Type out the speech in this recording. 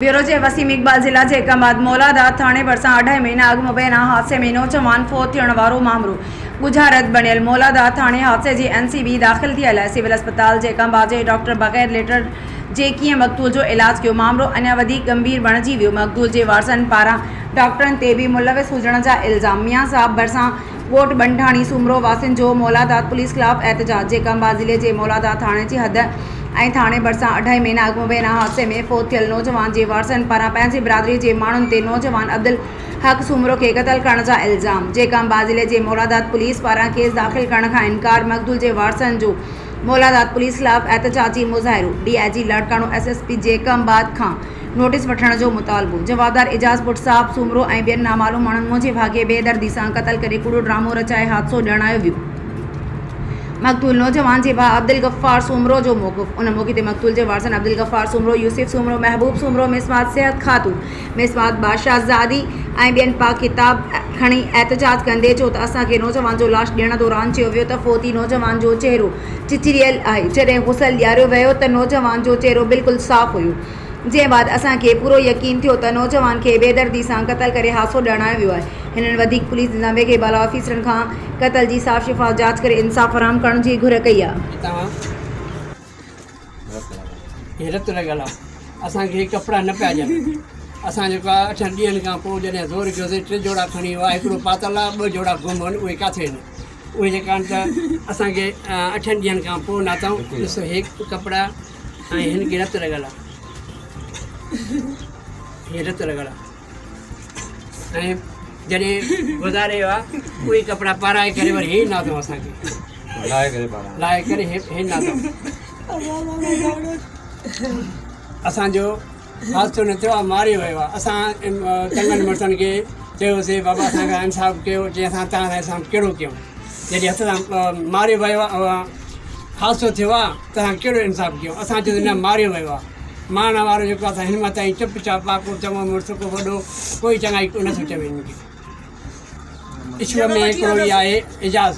Bureau chief Waseem Iqbal ضلع Jacob آباد مولاداد ٿاڻي ڀرسان اڍائي مهينا اڳ مبينا حادثي ۾ نوجوان فوت ٿيڻ وارو مامرو ڳجهارت بڻيل مولاداد ٿاڻي حادثي جي اين سي بي داخل ٿيل سول اسپتال جيڪب آباد جي ڊاڪٽر بغير ليٽر جي ڪيئن مقتول جو علاج ڪيو مامرو اڃا وڌيڪ ڳنڀير بڻجي ويو مقتول جي وارثن پاران ڊاڪٽرن تي به ملوث هجڻ جا الزام ميان صاحب ڀرسان ڳوٺ ٻنڍاڻي سومرو واسين جو مولاداد پوليس خلاف احتجاج جيڪب آباد ضلعي جي مولاداد ٿاڻي جي حد ۽ ٿاڻي ڀرسان اڍائي مهينا اڳ مبينا حادثي ۾ فوت ٿيل نوجوان جي وارثن پاران پنهنجي برادري جي ماڻهن تي نوجوان عبدالحق سومرو کي قتل ڪرڻ جا الزام، جيڪب ضلعي جي مولاداد پوليس پاران ڪيس داخل ڪرڻ کان انڪار، مقتول جي وارثن جو مولاداد پوليس خلاف احتجاجي مظاهرو، D I G Larkana S S P Jacobabad کان نوٽيس وٺڻ جو مطالبو، جوابدار اعجاز پٽ صاحب سومرو ۽ ٻين نامعلوم ماڻهن منهنجي ڀاء کي بيدردي سان قتل ڪري ڪوڙو ڊرامو رچائي حادثو ڄاڻايو ويو. مقتول نوجوان جي ڀاء عبدالغفار سومرو جو موقف، ان موقعي تي مقتول جي وارثن عبدالغفار سومرو، يوسف سومرو، محبوب سومرو، مسمات صحت خاتون، مسمات بادشاهه زادي ۽ ٻين پاڪ ڪتاب کڻي احتجاج ڪندي چيو ته اسان کي نوجوان جو لاش ڏيڻ دوران چيو ويو ته فوتي نوجوان جو چهرو چچريل آهي جڏهن غسل ڏياريو ويو ته نوجوان جو چهرو بلڪل صاف هيو جنهن بعد اسان کي پورو يقين ٿيو ته نوجوان کي بيدردي سان قتل ڪري حادثو ڄاڻايو ويو آهي. هنن وڌيڪ پوليس نظامي کي بالا آفيسرن کان قتل جي صاف شفاف جاچ ڪري انصاف فراهم ڪرڻ جي گهر ڪئي آهي. توهان هي رت لڳل آ اسان کي ڪپڙا نه پيا ڏين اسان جيڪو آ اٺن ڏينهن کان پوء جڏهن زور ڪيوسين ٽي جوڙا کڻي ويو آ هڪڙو پاتل آ ٻه جوڙا گم آهن اهي ڪاٿي آهن اهي جيڪا آهن ته اسان کي اٺن ڏينهن کان پوء ناتائون ڏسو هي ڪپڙا ۽ هن کي رت لڳل آ هي رت لڳل آ ۽ جڏهن گذاري ويو آ اهي ڪپڙا پارائي ڪري وري هي ناتو اسان کي لاهي ڪري پارائي لاهي ڪري هي هي ناتو اسان جو حادثو نه ٿيو آ ماري ويو آ اسان چڱن مڙسن کي چيوسي بابا اسان کان انصاف ڪيو چي اسان تان سان انصاف ڪهڙو ڪيون جڏهن هٿ سان ماري ويو آ حادثو ٿيو آ توهان ڪهڙو انصاف ڪيو؟ اسان چيو ته نه ماريو ويو آ. مارڻ وارو جيڪو آ سا هن مهل تائين چپ چاپ آ، ڪو چڱو مڙس ڪو وڏو ڪوئي چڱائي ڪو نٿو چوي هن کي. اشوء ۾ هڪڙو ئي آهي اعجاز.